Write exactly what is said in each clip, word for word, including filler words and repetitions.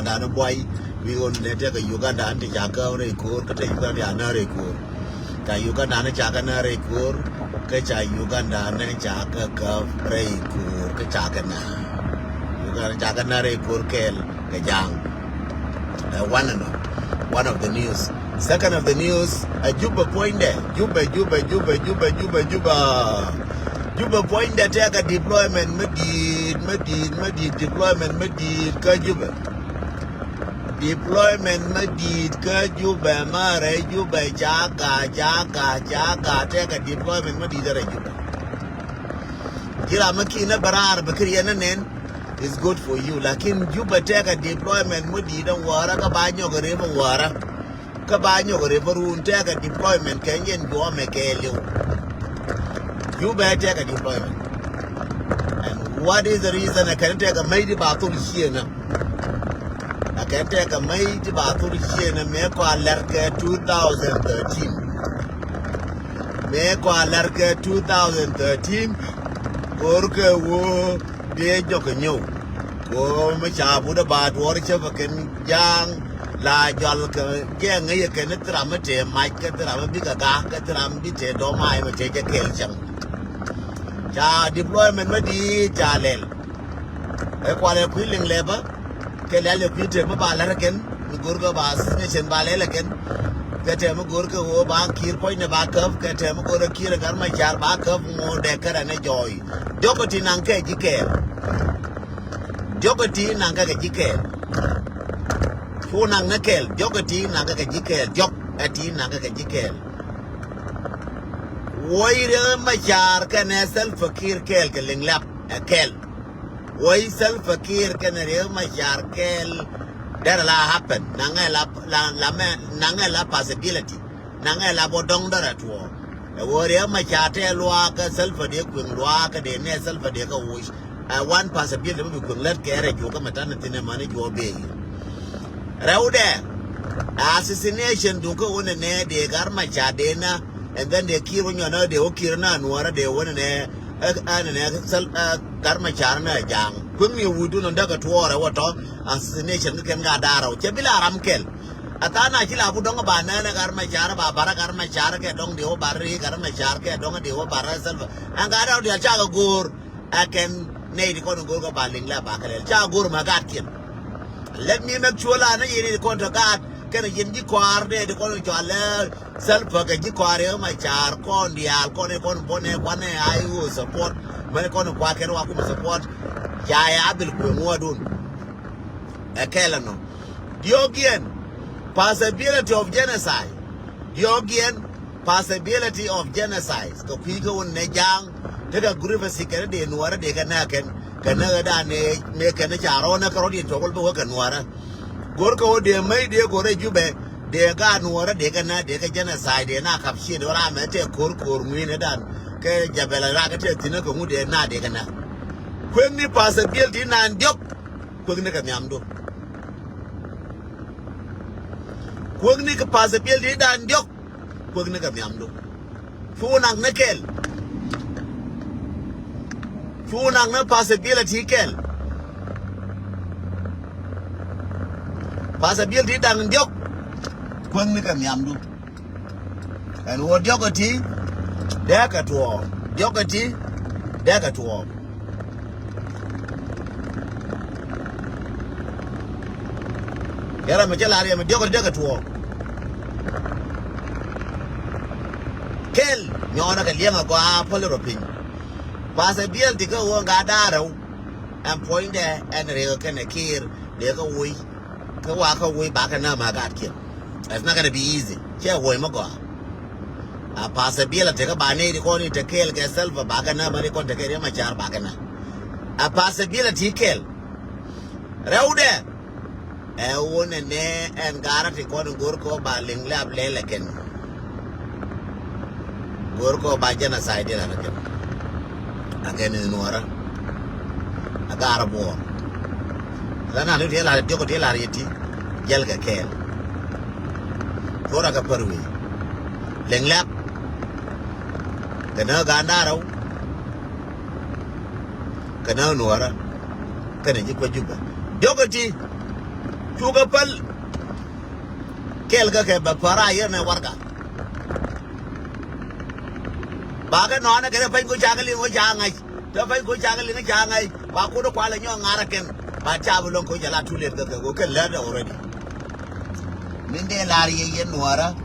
Uganda ni buay wi̱i̱ ɣöö ni nɛ tekɛ Uganda ni ti ca käp rɛy ko̱o̱r kä te Uganda ca nä rɛy ko̱o̱r. Ca Uganda ni ca kɛ nä rɛy ko̱o̱r kä ca Uganda ni ca kɛ käp rɛy ko̱o̱r kä ca kɛ nä. Uganda ca kɛ nä rɛy ko̱o̱r kɛɛl kɛ ja̱a̱ŋ. Ɛ one and one of the news. Second of the news, ɛ Jubɛ puɔ̱nydɛ. Jubɛ, Jubɛ, Jubɛ, Jubɛ, Jubɛ, Jubɛ. Jubɛ puɔ̱nydɛ tekɛ deployment mi di̱i̱t, mi di̱i̱t, mi di̱i̱t, deployment mi di̱i̱t kä Jubɛ. Deployment mi di̱i̱t kä Jubɛ, ma rɛy Jubɛ ca ga̱a̱, ca ga̱a̱, ca ga̱a̱, tekɛ deployment mi di̱i̱t rɛy Jubɛ. Ji̱ ram mi ki̱n ni bä raar bä kiri yɛn ni nɛn, it's good for you. Lakin Jubɛ tekɛ deployment mi di̱i̱t ɛn wäärä kä ba nyɔk rep ɛn wäärä. Kä ba nyɔk rep ɛn run tekɛ deployment kɛ nyɛn juɔmɛ kɛɛliw. Jubɛ tekɛ deployment. And what is the reason? Ɛ kɛn tekɛ mec di ba thol ciënä. Ɛ kɛn tekɛ mec di ba thol ciënä mëë kɔa lɛr kɛ two thousand thirteen. Mëë kɔa lɛr kɛ two thousand thirteen. Go̱o̱r kɛ woo dee jɔk kɛ nyɔw. Kɛ woo mi ca but ɛ ba duɔr cä bä kɛn ja̱a̱ŋ la jɔal kɛ jɛ ŋäc ɛ kɛn thil ram mi tëë mac kɛ thil ram mi bikɛ ga̱a̱k kɛ thil ram mi bi tëë dɔ̱ma̱a̱c mi tëë jɛ kɛɛl cäŋ. Ca deployment mi di̱i̱t ca lɛl. Ɛ kual ɛ kui̱ liŋ lɛpä kɛ lɛl ɛ kui̱ tëë mi ba lɛr ɛ kɛn mi go̱o̱r kɛ ba assassination ba lɛl ɛ kɛn. Kɛ tɛm mi go̱o̱r kɛ ɣöö ba Kiir puɔ̱nydɛ ba käp, kɛ tɛm mi go̱o̱r kɛ Kiir ɛ Gat Macar ba käp ŋo̱o̱dɛ kärɛ ni jɔɔy. Diɔ̱k ɛ ti naŋ kɛ ji̱ kɛɛl. Diɔ̱k ɛ ti naŋ kɛ kɛ ji̱ kɛɛl. Fu naŋ ni kɛɛl, diɔ̱k ɛ ti naŋ kɛ kɛ ji̱ kɛɛl, diɔ̱k ɛ ti naŋ kɛ kɛ ji̱ kɛɛl. Wuɔ̱c Riek Macar kɛnɛ Salva Kiir kɛɛl kɛ liŋ lap ɛ kɛɛl. Wuɔ̱c Salva Kiir kɛnɛ Riek Macar kɛɛl derɛ la happen. Naŋɛ la, la, la mɛ, naŋɛ la possibility. Naŋɛ la bɔ dɔŋ derɛ tuɔɔk. Ɛ ɣöö Riek Macar tɛ luaakä Salva dee kueŋ luaakä dee nɛ Salva dee kä woc. Ɛ one possibility mi bi kueŋ lät kɛ rɛ juɔkä mɛ tanɛ thin ɛ mani juɔ bee. Rɛwdɛ. Assassination duŋ kä wunɛ nɛ dee Gat Macar dee na. And then dee Kiir wä nyɔn na dee wä Kiir na nuɔrä dee wunɛ nɛ. Ɛ, ɛ, nɛ, nɛ, Sal-, ɛ, Gat Macar na ja̱a̱ŋ. Kueŋ ni wudun on däkɛ tuɔɔrɛ wä tɔ. Assassination kä kɛn ka da̱rä wä. Cɛ bi la ram kɛl. A tha̱a̱ŋ na ci la ku dɔ̱ŋ ba nɛn ɛ Gat Macar ba barä Gat Macar kɛ dɔ̱ŋ dee wä barä ri Gat Macar kɛ dɔ̱ŋ dee wä barä Salva. Ɛn ka da̱rä wä diaal cakɛ go̱o̱r. Ɛ kɛn nɛy ti kɔn go̱o̱r kɛ ba liŋ la ba kɛ lɛl. Cakɛ go̱o̱r mɛ gaatkiɛn. Let me make sure la ni yɛn ti kɔn tɔ gaat kɛn yɛn ji̱ kɔaar nɛy ti kɔn cɔal lɛ Salva kɛ ji̱ kɔaar Riek Macar kɔn diaal kɔn kɔn buɔnɛ kuanɛ I O support. Mɛn kɔn kua kɛn wa kum support. Ca ya bil kueŋ ŋuɔdun. Ɛ kɛl ɛnɔ. Diɔ̱ɔ̱kiɛn, possibility of genocide. Diɔ̱ɔ̱kiɛn, possibility of genocide. Kɛ kui̱ kä wun nɛ ja̱a̱ŋ tekɛ group ɛ sikɛn dee nuɔrä dee kɛ nä kɛn kɛ nä kɛ dan ɛ mëë kɛn ca rɔw nä kɛ rɔ̱diɛn cɔk wä bä wä kɛ nuɔrä. Go̱r kɛ wä dee mäc dee go̱r ɛ Jubɛ dee gaat nuɔrä dee kɛ nä dee kɛ genocide dee na kap ciet wä ram ɛ tɛ ko̱r ko̱r ŋui̱n ɛ dan kɛ jabɛl ɛ rak ɛ tɛ thi̱n ɛ kɛ ŋut dee na dee kɛ nä. Kueŋni possibility nan diɔ̱k. Kuekni kɛ nhiamdu. Kuekni kɛ possibility dan diɔ̱k. Kuekni kɛ nhiamdu. Fu nak ni kɛl. Fu nak ni possibility kɛl. Possibility dan diɔ̱k. Kuekni kɛ nhiamdu. Ɛn ɣöö diɔ̱k ɛ ti dee kɛ tuɔɔk, diɔ̱k ɛ ti dee kɛ tuɔɔk. Yɛn ram mi cä lar yɛn mi diɔ̱k ɛ ti dee kɛ tuɔɔk. Kɛl nyɔɔnɛ kɛ liɛŋ ɛ gɔaa päl rɔ piny. Possibility kä ɣöö ŋa da̱a̱ rɛw. Ɛn puɔ̱nydɛ ɛn rek kɛnɛ Kiir dee kä woc. Kä wa kä woc ba kɛ nääm a gaatkiɛn. It's not gonna be easy. Cɛ woc mi gɔaa. A possibility kä ba ni ri kɔn in te kɛɛl kɛ Salva ba kɛ nääm a ri kɔn te kɛɛl Riek Macar ba kɛ nääm. A possibility kɛɛl. Rɛwdɛ. Ɛ wun ɛ nɛ ɛn ga̱rä ti kɔn in go̱r kɔ ba liŋ lɛ ab lɛl ɛ kɛn. Go̱r kɔ ba genocide la kɛn. A kɛn in nuɔrä. A ga̱rä buɔɔr. La na ni ti la diɔk ti la ri ti. Jɛl kɛ kɛɛl. Thora kɛ pär wi̱i̱. Liŋ lɛ ab. Kɛ nä ga̱a̱n da̱rä. Kɛ nä nuɔrä. Kɛnɛ ji̱ kuec Jubɛ. Diɔk ɛ ti. Cukɛ päl. Kɛl kä kɛ bɛ päl a yɛn ɛ warɛga. Ba kɛ nɔnɛ kɛ te pany ku ca kɛ liŋ ku ca ŋa̱c. Te pany ku ca kɛ liŋ ca ŋa̱c. Ba kut kualɛ nyɔk ŋa̱rä kɛn. Ba ca bi loŋ ku jɛ la too late kä kɛ ku kɛ lät already. Min dee lar yɛ yɛn nuɔrä.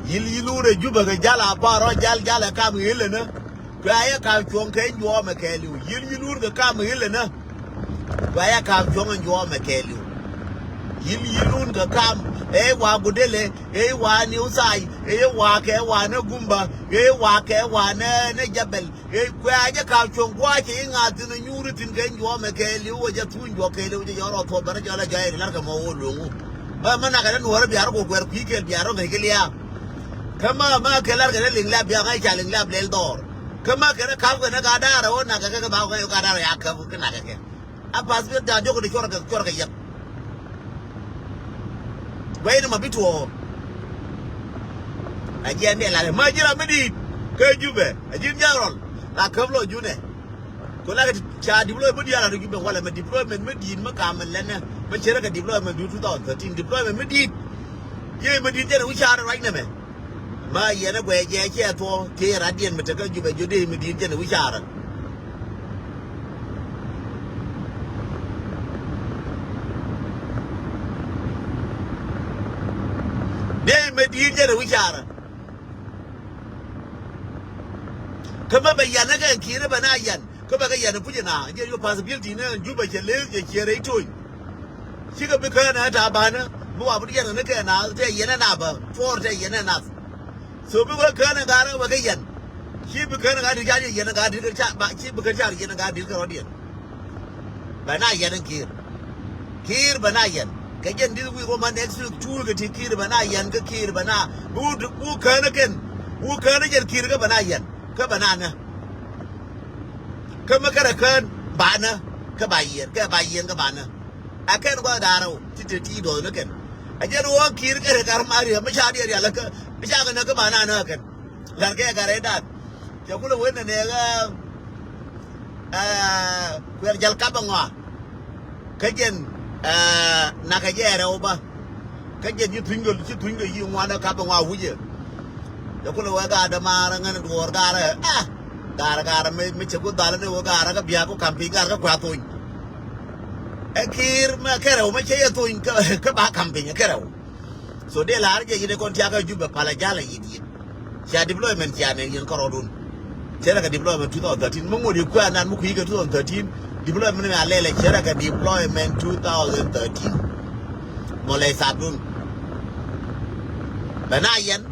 Yil yil wurɛ Jubɛ kɛ jal a parɔ jal jal ɛ kam yil ɛnä. Kua yɛ kam cuɔ̱ŋ kɛ juɔmɛ kɛɛliw. Yil yil wurɛ kɛ kam yil ɛnä. Kua yɛ kam cuɔ̱ŋ in juɔmɛ kɛɛliw. Yil yil wurɛ kɛ kam. Ɛ wa Gudele, ɛ wa New Sai, ɛ wa kɛ wa nɛ Gumba, ɛ wa kɛ wa nɛ nɛ Jabɛl. Ɛ kua jɛ kam cuɔ̱ŋ kua cɛ i̱ ŋa̱th thi̱n ɛ nyuuri thi̱n kɛ juɔmɛ kɛɛliw wä jɛ thuny juɔk kɛɛliw jɛ jɔrɔ thuɔp bärä jɔlɛ jɔɛ ri larkɛ mɔ wä luŋu. Bä mɛ nakɛ dɛ nuɔrä biarä kɔ kuɛr kui̱ kɛɛl biarä ŋäc kɛ liaak. Kä ma ma kɛ lar kɛ dee liŋ lap bia ŋa̱c ca liŋ lap lɛl dhɔr. Kä ma kɛ dee kap kɛ ni ka da̱rɛ wä nakɛ kɛ kɛ ba kɛ ka da̱rɛ ya käp kɛ nakɛ kɛ. A path bi da jok di cuɔr kɛ cuɔr kɛ yɛp. Guɛy ni ma bi tuɔɔ. A jiɛn dee lar ma ji̱ ram mi di̱i̱t kä Jubɛ a ji̱n ja̱rɔl la käp lɔ junɛ. Ku la kɛ ca deployment mi di̱i̱t ala ri Jubɛ walɛ mɛ deployment mi di̱i̱t mi kam mɛ lɛnɛ mɛ cɛ rɛ kɛ deployment mi di̱i̱t two thousand thirteen deployment mi di̱i̱t. Yee mi di̱i̱t jɛn wi̱c ca̱rä ruac nɛmɛ. Ma yɛn ɛ guɛy jɛ cɛ thuɔ tëë radiɛn mi tekä Jubɛ jiö dee mi di̱i̱t jɛn wi̱c ca̱rä. Dee mi di̱i̱t jɛn wi̱c ca̱rä. Kä ma bɛ yan ɛ kɛ ki̱i̱rä bɛ na yan. Kä bɛ kɛ yɛn ɛ puc ɛ na jɛ yɔ possibility ni Jubɛ cɛ lëëth cɛ ciɛ rɛy to̱ny. Cikɛ bi kään ɛ ta̱a̱ banä mi wa bi yɛn ɛ ni kɛ na tɛ yɛn ɛ na bä puɔr tɛ yɛn ɛ nath. So bi wä kään ɛ ga̱r ɛ wä kɛ yɛn. Ci bi kään ɛ ga̱r di ca yɛn ɛ ga̱r di kɛ ca ba ci bi kään ca yɛn ɛ ga̱r di kɛ rɔ̱diɛn. Bɛ na yɛn ɛ ki̱i̱r. Ki̱i̱r bɛ na yɛn kɛ jɛn di̱t wi̱i̱ wä ma next week two week ti ki̱i̱r bɛ na yɛn kä ki̱i̱r bɛ na bi wä kään ɛ kɛn. Wä kään ɛ jɛn ki̱i̱r kä bɛ na yɛn kä bɛ na nä. Kä mi kärɛ kään banä kä ba yiɛn kɛ ba yiɛn kä banä. A kɛn gua̱th da̱rä wä ti te ti dɔɔth ni kɛn. A jɛn wä ki̱i̱r kɛ rɛ kar ma riɛ mi ca diɛ rial kä mi ca kɛ nä kä banä nä kɛn. Lar kɛ kar rɛ da̱a̱n. Cɛ kulɛ wen nɛ nɛ ɣä kuɛl jal kap a ŋɔa. Kä jɛn nakɛ jɛ rɛw bä. Kä jɛn ci thuny gol ci thuny gol yi ŋuan ɛ kap ɛ ŋua wucɛ. Jɛ kulɛ wee gaar dämaar ɛ ŋän duɔɔr gaar ɛ a gaar gaar mi mi cɛ ku dhal ni wee gaar kä biak ku kam piny gaar kä kua thony. Ɛ kiir mɛ kɛ rɛw mɛ cɛ yɛ thony kä ba kam piny ɛ kɛ rɛw. So dee la̱r jɛ yit ɛ kɔn tiakä Jubɛ palä jalɛ yit yit. Cia deployment cia nɛn yɛn kärɔɔdun. Cɛ rɛ kɛ deployment two thousand thirteen mi ŋot yɛ kuɛ anan mi kui̱ kɛ two thousand thirteen. Deployment mi a lɛlɛ cɛ rɛ kɛ deployment two thousand thirteen. Mɔ lɛ thakdun. Bɛ na yɛn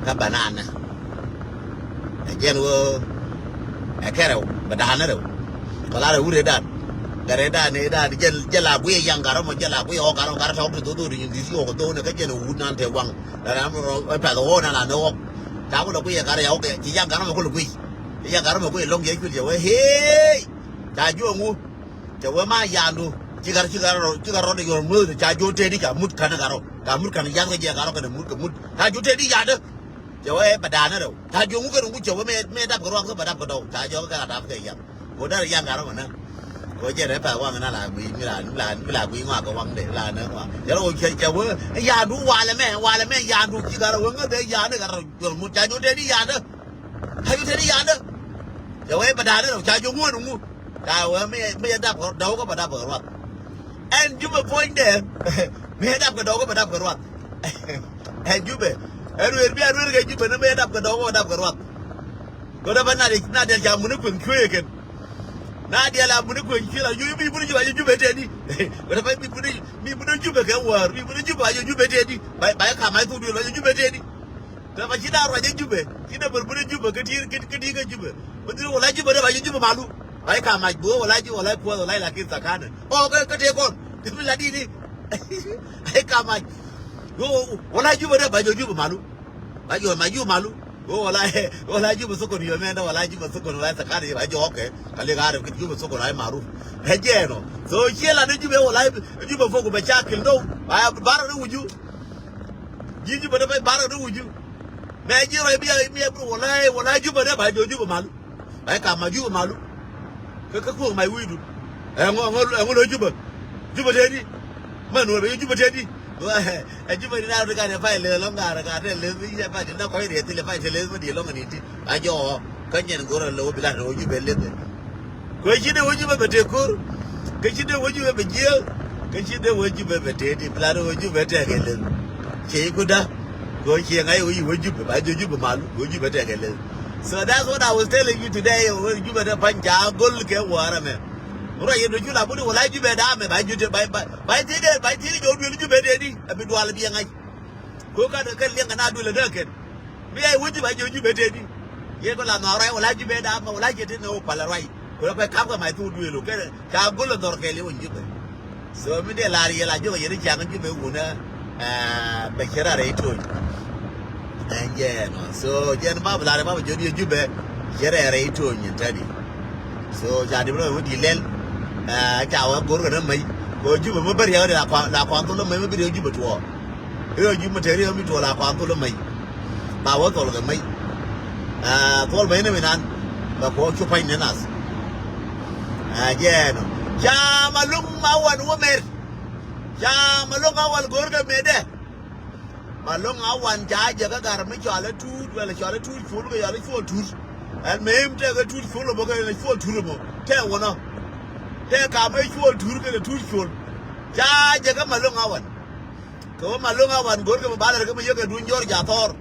kä bɛ na nɛ. Ɛ jɛn wä ɛ kɛ rɛw bɛ da̱a̱n rɛw. Kɛ la rɛw wurɛ da̱a̱n. Kɛ rɛ da̱a̱n ɛ da̱a̱n jɛn jɛ la guiɛ yaŋ garɔ mɔ jɛ la guiɛ ɔ garɔ garɔ tɔk ti dho̱dho̱ ri nyin di̱t yɔk dho̱n ɛ kä jɛn wut nan tɛ waŋ. Rɛn ram rɔ ɛ pɛth ɣɔɔ nan an ɣɔk. Ca kulɛ guiɛ garɔ ya ɣɔk ci yaŋ garɔ mɔ kulɛ guic. Ci yaŋ garɔ mɔ guiɛ lɔŋ yɛ cuil cɛ wee hee. Ca juɔ̱ɔ̱ŋ wu. Cɛ wee ma yandu ci garɔ ci garɔ ci garɔ rɔ de yɔr muth ca juɔ̱ɔ̱ŋ tëëdi ca mut kanɛ garɔ. Ca mut kanɛ yath kɛ jɛ garɔ kɛnɛ mut kɛ mut ca juɔ̱ɔ̱ŋ tëëdi yandä. Cɛ wee bɛ da̱a̱n rɛw ca jiɔ̱ŋ wukɛ run ku cɛ wee mɛ dap kɛ ruath kä bɛ dap kɛ dɔw ca jiɔ̱ŋ kɛ la dap kɛ yam. Ko dɛr yan garɔ mɛ nä. Ko jɛ rɛ pɛ waŋ na la gui mi la mi la mi la gui ŋɔak kɛ waŋ de la nä ŋɔak cɛ rɛ wee cɛ wee yandu walɛ mɛ walɛ mɛ yandu ci garɔ wee ŋä de yandu garɔ jɔl mut ca jiɔ̱ŋ tëë di yandu. Ca jiɔ̱ŋ tëë di yandu. Cɛ wee bɛ da̱a̱n rɛw ca jiɔ̱ŋ wee nɛ ŋu. Ca wee mi mi dap kɛ dɔw kɛ bɛ dap kɛ ruath. Ɛn Jubɛ puɔ̱nydɛ. Mi ɛ dap kɛ dɔk kä bɛ dap kɛ ruath. Ɛn Jubɛ. Ɛn rueer bi a rueer kɛ Jubɛ ni mi ɛ dap kɛ dɔk kä bɛ dap kɛ ruath. Kɛ dap na diɛl na diɛl ca muni kueŋ cuee kɛn. Na diɛl a muni kueŋ cuee la Jubɛ mi muni Jubɛ a Jubɛ tëëdi. Kɛ dap mi muni mi muni Jubɛ kɛ wäär mi muni Jubɛ a Jubɛ tëëdi. Ba ba kam a thuk duël a Jubɛ tëëdi. Tɛ ba ci da ruac ɛ Jubɛ ci da bär bär ɛ Jubɛ kä ti̱i̱r kä ti̱i̱r kä Jubɛ. Bä dhil wala Jubɛ dee ba ci Jubɛ malu. Ba ci ka mac bä wala Jubɛ wala kuɔth wala lakin thakana. Ɔ kä kä tëë kɔn mi la di̱i̱t i̱. Ba ci ka mac. Wala Jubɛ dee ba jɔ Jubɛ malu. Ba jɔ ma Jubɛ malu. Wala wala Jubɛ thukun yɔ mɛn wala Jubɛ thukun wala thakana yɛ ba jɔ ɔkɛ. Ka lek arɛp kɛ Jubɛ thukun ay maruf. Ɛ jɛɛn ɔ. So ciɛ la ni Jubɛ wala Jubɛ fok bɛ ca kil dow. Ba barɛ ni wuju. Ji̱ Jubɛ dee pɛc barɛ ni wi̱cu. Mɛ ji̱ rɔy bi a mi a bi wala wala Jubɛ dee ba jɔ Jubɛ malu. Ba ka ma Jubɛ malu. Kä kä kuɔk ma wi̱i̱du. Ɛŋɔ ɛŋɔ ɛŋɔ lo Jubɛ. Jubɛ tëëdi. Män wä bɛ Jubɛ tɛt di. Ɛ Jubɛ di na rɔ ti ka tɛ pay leth lɔŋ ka rɛ ka tɛ leth bi yɛ pay ti na kɔc riɛ thilɛ pay tɛ leth mi di lɔŋ ni ti. A jɔɔ kä nyɛn go̱rɛ lɛ wä bi la rɛ wä Jubɛ leth. Kɛ ci dee wä Jubɛ bɛ tëë ko̱r. Kɛ ci dee wä Jubɛ bɛ jiääk. Kɛ ci dee wä Jubɛ bɛ tëë di bi la rɛ wä Jubɛ tɛk ɛ leth. Ciɛ i̱ kuda. Kɛ ciɛ ŋa̱c wä yi wä Jubɛ ba jiö Jubɛ mal wä Jubɛ tɛk ɛ leth. So that's what I was telling you today. Wä Jubɛ tɛ pa̱ny ca go̱l kɛ wäärä mɛ. Ruac yɛn dɔ̱ cu la buni wala Jubɛ da̱a̱mɛ ba jiö tɛ ba ba ba ti dee ba ti dee jɔw duel Jubɛ dee di a bi dual bi yɛ ŋa̱c. Ko ka dee kɛ liɛŋ kɛ na duel dee kɛn. Bi yɛ wä Jubɛ jiö Jubɛ dee di. Yɛ ko la nɔɔrɛ wala Jubɛ da̱a̱mɛ wala cɛ ti ne wä pal ruac. Ko la pɛ kap kɛ ma thuk duel kɛ ca gol dhɔr kɛ li wä Jubɛ. So mi dee lar yɛ la jiök yɛn i̱ ca̱ŋ Jubɛ wunä. Bɛ cɛ rarɛ i̱ to̱ny. Ɛn jɛɛn ɔ so jɛɛn bab lar bab jɔt yɛ Jubɛ. Cɛ rɛɛrɛ i̱ to̱ny in tädi. So ca di bä wä di lɛl. Ca wä go̱r kɛ nä mäc. Kɛ Jubɛ mä bä riɛk la kɔn thol mäc mä bi riɛk Jubɛ tuɔɔk. Riɛk Jubɛ mä te riɛk mi tuɔɔk la kɔn thol mäc. Ba wä thol kɛ mäc. Thol mäc ni mi nan. Bɛ kɔɔk cu pa̱ny ni nath. Ɛ jɛɛn ɔ ca Maluk ma wan wä mer. Ca Maluk a wal go̱o̱r kɛ mëëdɛ. Maluk a wan ca jɛ kä gar mi cɔal ɛ tuut wɛl cɔal ɛ tuut col kɛ yɔl ɛ cuɔl tuut. Ɛn mëëm tɛk ɛ tuut col ɛ bä kɛ ɛ cuɔl tuut ɛ bä tɛk wänɔ. Tɛk kam ɛ cuɔl tuut kɛ ɛ tuut col. Ca jɛ kä Maluk a wan. Kɛ wä Maluk a wan go̱o̱r kɛ mi balɛ rɛ kä mi yek ɛ duny Jɔr Jathɔɔr.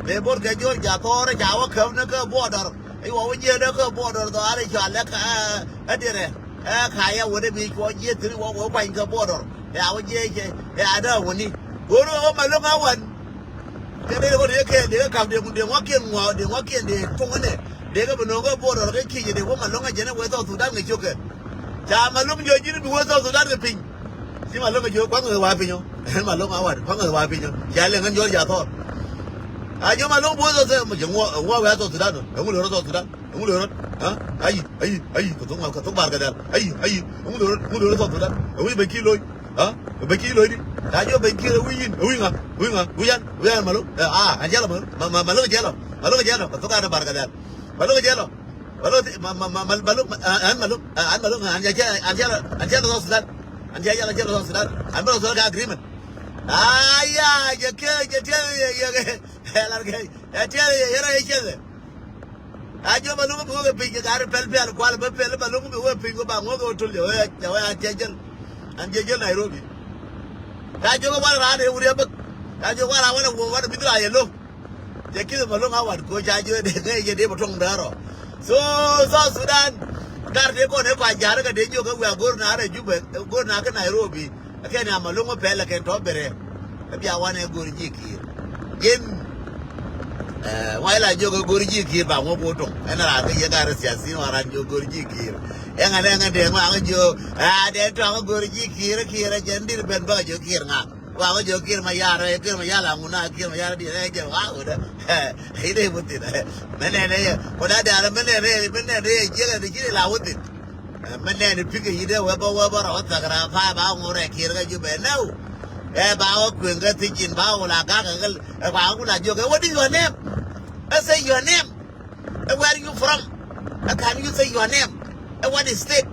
Mëë bo̱r kɛ Jɔr Jathɔɔr ɛ ca wä käp ni kä border. I̱ wä wä jiɛn dee kä border dhɔaar i̱ cɔal ɛ ka ɛ dirɛ. Ɛ ka yɛ wä dee bi cuɔ jiɛn thi̱n wä wä kuany kä border. Ɛ a wä jiɛn cɛ ɛ a dee wä ni. Go̱o̱r wä Maluk a wan. Kɛ dee wä dee kɛ dee kɛ kap dee ŋuɔ̱kiɛn ŋuɔ̱k dee ŋuɔ̱kiɛn dee tuŋ inɛ. Dee kɛ bi no̱o̱ŋ kä border kɛ kiec dee wä Maluk a jɛn ɛ wee South Sudan kɛ ciök kɛ. Ca Maluk jiɔ ji̱n bi wä South Sudan kɛ piny. Ci Maluk jiɔ kuaŋ kɛ wa piny ɔ. Ɛn Maluk a wan kuaŋ kɛ wa piny ɔ. Ca liɛŋ ɛn Jɔr Jathɔɔr. A jiɔ Maluk bi wä South Sudan mɔ jɛ ŋuɔ ŋuɔ wee South Sudan ɔ. Ɛŋu lɛ rɔ South Sudan. Ɛŋu lɛ rɔ. Ayi ayi ayi kɛ thok kɛ thok bar kɛ dɛl. Ayi ayi ɛŋu lɛ rɔ ɛŋu lɛ rɔ South Sudan. Ɛŋu bɛ ki loy. Bɛ ki loy di. A jiɔ bɛ ki loy wi̱i̱ yin ɛŋu ŋa ɛŋu ŋa wi̱i̱ yan wi̱i̱ yan Maluk. A an jɛl Maluk Maluk jɛl ɔ Maluk jɛl ɔ kɛ thok an bar kɛ dɛl. Maluk jɛl ɔ. Malo ti ma ma ma malo an malo an malo an ya an ya an ya South Sudan. An ya ya ya South Sudan. An malo Sudan ka agreement. Aya ya ke ya te ya ya ya la ke ya te ya ya ya ke. A jo malo ko ko pe ke gar pel pel kwal pe pel malo ko pe pe ko ba ngo ko tul ya ya ya te jel. An je jel Nairobi. Ka jo ko wala ra de wuri ba. Ka jo wala wala wo wala bidra ya lo. Jɛ ki̱th Maluk a wat koc ca jiö dee ŋäc jɛ dee bä tuɔ̱ŋ däär ɔ. So South Sudan gar dee kɔn ɛ kɔc ja̱r kɛ dee jiök ɛ wiaa go̱r na rɛ Jubɛ go̱r na kä Nairobi. Kɛn a Maluk ɛ pɛl ɛ kɛn tɔ bɛ rɛ. Ɛ bia wanɛ go̱r ji̱ Kiir. Ji̱n ŋuac la jiök ɛ go̱r ji̱ Kiir ba ŋuɔ̱k wä tuɔ̱ŋ ɛn raan kä yɛ gar siasin wa raan jiök go̱r ji̱ Kiir. Ɛŋɛ nɛ ŋɛ dee ŋuaŋ jiök a dee tɔŋ go̱r ji̱ Kiir Kiir ɛ jɛn dir ben bä jiök Kiir ŋaŋ. Wa ko jɔ Kiir Mayar ɛ Kiir Mayar la ŋuna Kiir Mayar di ɛ jɛ wa ko da. Ide mutin. Mene ne ye ko da da mene ne mene ne ye jega di jiri la wutin. Mene ne pike yide we ba we ba ro ta gra fa ba ŋu rɛ Kiir ga Jubɛ nɛ. Ɛ ba ko kuen ga ti jin ba ko la ga ga gal. Ɛ ba ko la jɔ ga what is your name? I say your name. Ɛ where you from? Ɛ can you say your name? Ɛ what is state?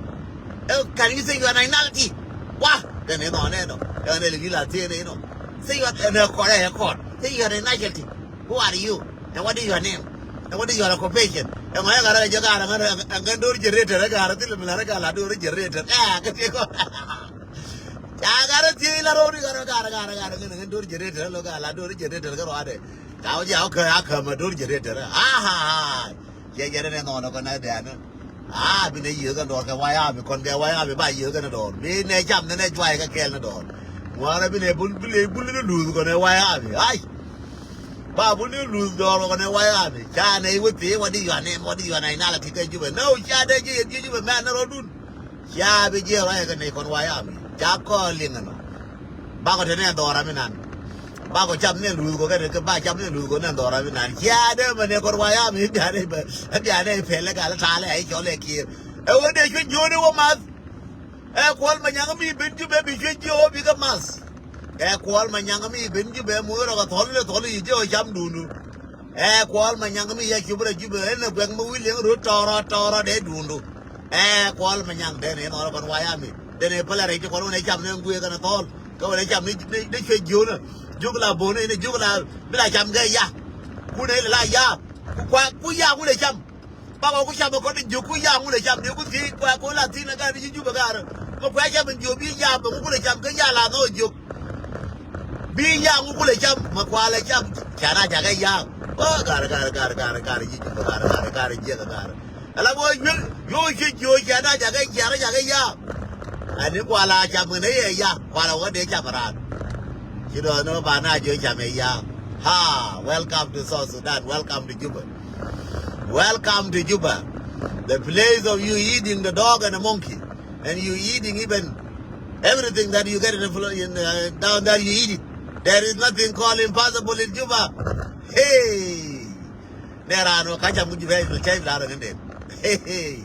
Ɛ can you say your nationality? Wa kɛ ni nɔ nɛ nɔ ɛ nɛ ligi la tie ni nɔ. Say your ɛ nɛ kɔr ɛ kɔr. Say your nationality. Who are you? Ɛ what is your name? Ɛ what is your occupation? Ɛ ŋɔ ɛ gara ɛ jɛ gara ŋa ɛ ŋa dor generator ɛ gara ti lɛ mi la ɛ gara dor generator ɛ kɛ tie kɔ. Ca gara ti la ro ni gara gara gara gara ŋa ŋa dor generator lo gara dor generator kɛ ro ade. Ca wä ji̱ a wä kä a kä ma do̱r jɛ riet tɛrɛ. Aha. Jɛ jɛ rɛ nɛ nɔnɔ kɔn a dɛn. A bi nɛ yiëë kɛ dɔɔr kɛ way a bi kɔn kɛ way a bi ba yiëë kɛ nɛ dɔɔr. Bi nɛ cam nɛ nɛ juay kɛ kɛɛl nɛ dɔɔr. Ŋuarɛ bi nɛ bul bi lɛ bul ni luth kɔn ɛ way a bi. Ay. Ba bul ni luth dɔɔr kɔn ɛ way a bi. Ca nɛ iwä thii what is your name, what is your nationality kɛ Jubɛ. Nɛ wä ca dee ji̱ yɛ ji̱ Jubɛ mɛ nɛ rɔdun. Ca bi jiɛɛk ruac kɛ nɛy kɔn way a mi ca kɔɔl liŋ ɛnɔ. Bakɔ te nɛ dhɔra mi nan. Bakɔ cap nɛ luth kɔ kɛn kɛ ba cap nɛ luth kɔ nɛ dhɔra mi nan. Cia dee mɛ nɛ kɔn way a mi bianɛ bɛ bianɛ pɛlɛ gal talɛ a i̱ cɔl ɛ Kiir. Ɛ wä dee cuec jiööni wä math. Ɛ Kuɔl Manyaŋ mi ben Jubɛ bi cuec jiö wä bikɛ math. Ɛ Kuɔl Manyaŋ mi ben Jubɛ muth rɔ kɛ thɔl lɛ thɔl i̱ jiö cam dunu. Ɛ Kuɔl Manyaŋ mi yɛ cup rɛ Jubɛ ɛn ɛ guɛk mi wi̱i̱ liɛŋ rot tɔɔrɔ tɔɔrɔ dee duundu. Ɛ Kuɔl Manyaŋ den in ɔrɔ kɔn way a mi den in pälɛ rɛy ti kɔn wun ɛ cam ni ɛn guiɛ kɛn ɛ thɔɔl. Kɛ wä lɛ cam ni, ni, ni cuɛ jiöönä. Jiök la bo̱o̱nä, ni jiök la, mi la cam kɛ ya. Kun ni la ya. Ku kua, ku ya, ku lɛ cam. Bakɔ ku cam kɔn ni jiök ku ya ŋu lɛ cam ni ku thiec kua ku la thi̱n a gar ni ji̱ Jubɛ gar. Mɛ kua cam in jiök bi ya mɛ ku ku lɛ cam kä ya la nhɔ jiök. Bi ya ŋu ku lɛ cam mɛ kua lɛ cam. Ca na ca kɛ ya. Ɔ gar gar gar gar gar ji̱ Jubɛ gar gar gar jiäk gar. Ala bɔ yuel yo ci jiök ca na ca kɛ jiar ca kɛ ya. Ani kua la cam kɛ ni yɛ ya kua la wä dee cam raan. Ci dɔɔn ni wä ba na jiök cam yɛ ya. Ha, welcome to South Sudan, welcome to Juba. Welcome to Juba, the place of you eating the dog and the monkey, and you eating even everything that you get in, the, flo- in uh, down there. You eat it. There is nothing called impossible in Juba. Hey, nɛ raan wä ka cam ku Juba in cɛ la rɛ ŋen den. Hey, hey,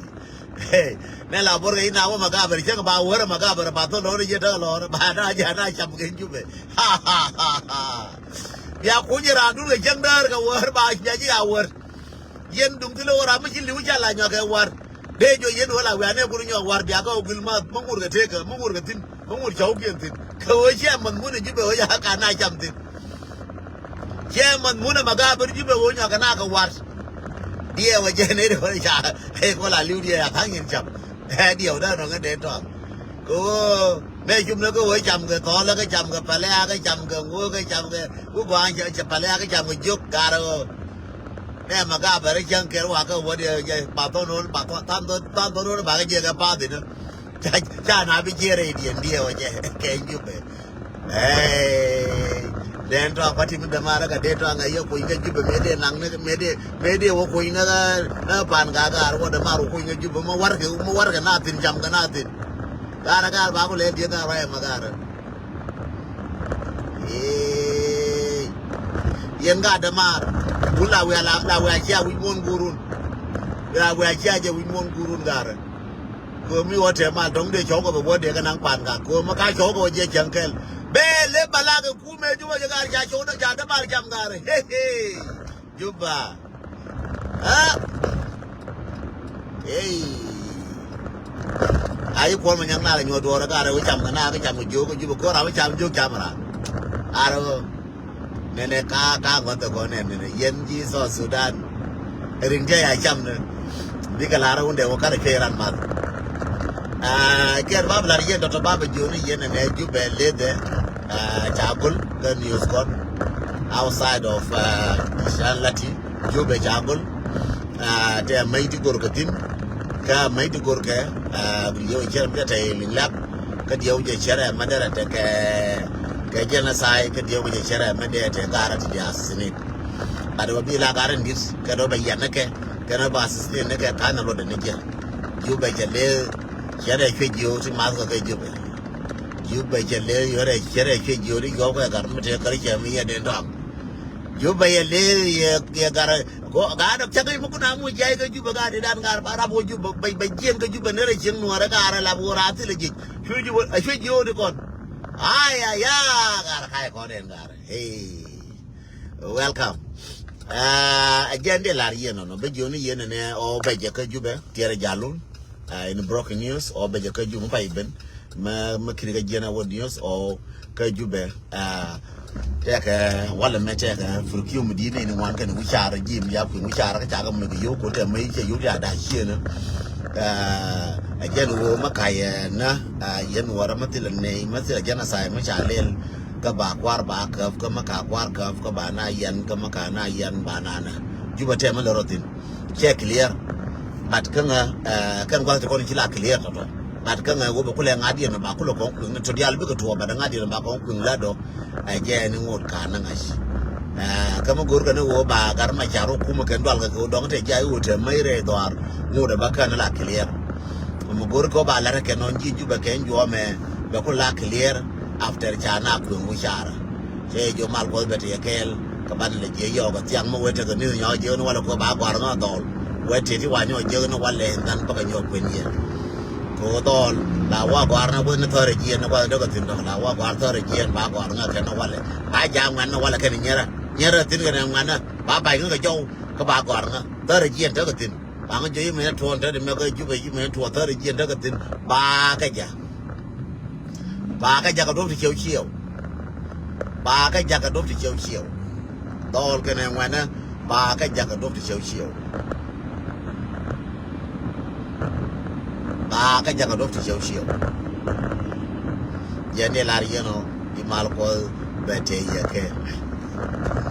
hey. Nɛ la bor kɛ ina wä Magabär cɛ ba wä Magabär ba thon lɔr yɛ ta lɔr ba na ja na cam kɛ Juba. Ha ha ha ha. Bia kunyɛ raan dun kɛ cɛŋ däär kɛ wä ba nya ji a wä. Yɛn duŋ thilɛ wä ram mi ci li̱w ca la nyɔk kɛ war. Dee jɔ yɛn wä la wianɛ kun nyɔk war bia kɛ wä guil math mi ŋur kɛ tekä mi ŋur kɛ thi̱n mi ŋur cɔwkiɛn thi̱n. Kɛ wä ciɛ math mun ɛ Jubɛ wä ya ka na cam thi̱n. Ciɛ math mun ɛ Magabär Jubɛ wä nyɔk kɛ na kɛ war. Diɛɛ wä jɛ nɛ dee wä ca ɛ kɔ la li̱w diɛɛ a tha̱a̱ŋ yɛn cam. Ɛ diɛw dan rɔŋ ɛ dee tɔaŋ. Kɛ ɣöö mɛ cum ni kä ɣöö cam kɛ thɔɔlä kä cam kɛ pɛlɛ̈ɛ̈ kä cam kɛ ŋo̱o̱k kä cam kɛ ku gɔaaŋ cɛ pɛlɛ̈ɛ̈ kä cam kɛ jiök garɛ ɣöö. Nɛ Magabär cäŋ kɛr wakä wädiɛ jɛ pathon ɣöö pathon than thon than thon ɣöö bakä jiɛ kɛ path inä. Ca ca na bi jiɛ rɛy diɛn diɛ wä jɛ kɛ Jubɛ. Hey, den tɔŋ kɔti mi dämaar kä den tɔŋ ɛ yɛ kuny kä Jubɛ mëë den naŋ ni mëë den mëë den wä kuny ni kä ni pan ka gaar wä dämaar wä kuny kä Jubɛ mi warkɛ mi warkɛ na thi̱n cam kɛ na thi̱n. Gaar ɛ gaar ba ku lɛ diɛ gaar wä ɛ ma gaar. Hey, yɛn ka dämaar wun la wiaa la la wiaa cia wi̱c muɔ̱n guurun. La wiaa cia jɛ wi̱c muɔ̱n guurun gaar. Kɛ mi wä tɛm mal dɔ̱ŋ dee cɔw kɛ bɛ wä dee kɛ naŋ pan ka kɛ mi ka cɔw kɛ wä jiɛ cäŋ kɛl. Bee lep bɛ la kɛ kumɛ Jubɛ jɛ gar ca cɔw dee ca dee mal cam gar. He he. Jubɛ. Aa. Hey. A yi kuɔl ma nyaŋ na la nyuɔ duɔrɛ gar wä cam kɛ na kɛ cam kɛ jiök kɛ Jubɛ kor a wä cam jiök cam ran. Ar wä. Nɛnɛ ka ka ŋɔth ɛ gɔn nɛn nɛnɛ yɛn ji̱ South Sudan. Riŋ jɛ ya cam ni bikɛ lar wundɛ wä karɛ cuɛ ran math. Kɛn bab lar yɛn dɔtɔ bab jioni yɛn nɛnɛ Jubɛ lethɛ. Ca gol kä news kɔn outside of Shalati. Jubɛ ca gol. Tɛ mäc ti gor kɛ thin kä mäc ti gor kɛ. Liw cɛr mi tɛ tɛ liŋ lap. Kä diɛw jɛ cɛrɛ mɛ derɛ tɛ kɛ kɛ genocide kä diɛw jɛ cɛrɛ mɛ derɛ tɛ garɛ ti dia assassinate. Kat wä bi la garɛ ndit kɛ dɔ bɛ yɛn ni kɛ kɛ nɔ bɛ assassinate ni kɛ kan luɔt ni jɛ. Jubɛ cɛ le cɛrɛ cuɛ jiw ti math kɛ kɛ Jubɛ. Jubɛ cɛ le yɔrɛ cɛrɛ cuɛ jiw ti yɔw kɛ gat mi tɛ kär cɛ mi yɛ den tɔam. Jubɛ yɛ le yɛ yɛ gat. Ko gaat dɔk cak i̱ mukun amu jay kä Jubɛ gaat idan gaat ba rap wä Jubɛ bɛ bɛ jiɛn kä Jubɛ nere cieŋ nuɔrɛ gaat rɛ lap wä rath thilɛ jiec. Cu Jubɛ a cuɛ jiöödi kɔn. Ay ay ya gaat kay kɔn en gaat. Hey. Welcome. A jɛn di lar yien nɔ bɛ jiöni yien nɛ ɔ bɛ jɛ kä Jubɛ tiɛrɛ jalun. In broken news ɔ bɛ jɛ kä Jubɛ pay ben. Mɛ mɛ kiri kä jiɛn a wä news ɔ kä Jubɛ. Tɛkɛ walɛ mɛ tɛkɛ fur kiu mi di̱t ni ni wan kɛn wi̱caar ji̱ mi ya kui̱ wi̱caar kä cakɛ mɛ kɛ yio̱w ko̱tɛ mɛ cɛ yio̱w ya da̱a̱ ciënä. Ɛ jɛn ɣöö mɛ ka̱yɛ nä yɛn wärä mɛ thilɛ nɛy mɛ thilɛ jɛn asay mɛ ca lɛl. Kä ba kua̱r ba käp kä mɛ ka kua̱r käp kä ba na yɛn kä mɛ ka na yɛn ba na nä. Jubɛ tɛmɛ lɛ rɔ thi̱n. Cɛ clear. But kä ŋä kɛn gua̱th ti kɔn ci la clear tɔtɔ. But kä ŋä wä bɛ kulɛ ŋa̱diɛn ba kulɛ kɔn kui̱ŋ ni tɔ diaal bikɛ tuɔɔk but ŋa̱diɛn ba kɔn kui̱ŋ la dɔ. Ɛ jɛ ni ŋot ka ni ŋa̱c. Ɛ kä mi go̱r kɛ ni wä ba gar ma car wä kumɛ kɛn dual kɛ kɛ wä dɔŋ tɛ jay wä tɛ mɛy rɛy dhɔaar. Ŋot ɛ ba kɛn la clear. Mi go̱r kɛ wä ba lat kɛ nɔn ji̱ Jubɛ kɛn juɔmɛ bɛ kulɛ la clear. After ca na kui̱ŋ wä car. Cɛ jɛ jɔw mal kuɔth bɛ ti yɛ kɛɛl kɛ ban lɛ jiɛ yɔɔk ɛ thiaŋ mi wee tekɛ ni̱th nyɔk jiɛk ni walɛ kɛ ba gɔ̱a̱r ŋä dhɔl. Wee tëë ti wa nyɔk jiɛk ni walɛ in dhan bäkɛ nyɔk kuën yɛ. Kɛ ɣöö dhɔl la wa gɔ̱a̱r ni wee ni thɔrɛ jiɛn ni guath dee kɛ thi̱n dɔ̱k la wa gɔ̱a̱r thɔrɛ jiɛn ba gɔ̱a̱r ŋä kɛn ni walɛ ba ja̱a̱ŋ ŋuɛ̈tni walɛ kɛn nyɛrɛ nyɛrɛ thi̱n kɛn ŋuɛ̈tni ba ba̱ny ŋä kɛ jɔw. Kä ba gɔ̱a̱r ŋä thɔrɛ jiɛn tekɛ thi̱n ba ŋä jɔw i̱ mëë tuɔɔn te di mɛ kɛ Jubɛ i̱ mëë tuɔɔn thɔrɛ jiɛn tekɛ thi̱n ba kɛ ja̱. Ba kɛ jakä duɔ̱p ti ciɛw ciɛw. Ba kɛ jakä duɔ̱p ti ciɛw ciɛw. Dhɔl kɛnɛ ŋuɛnɛ. Ba kɛ jakä duɔ̱p ti ciɛw ciɛw. Ba kɛ jakä duɔ̱p ti ciɛw ciɛw. Yɛn ni lar yɛn ɔ imal Kuɔth bɛ tɛ yɛ kɛ.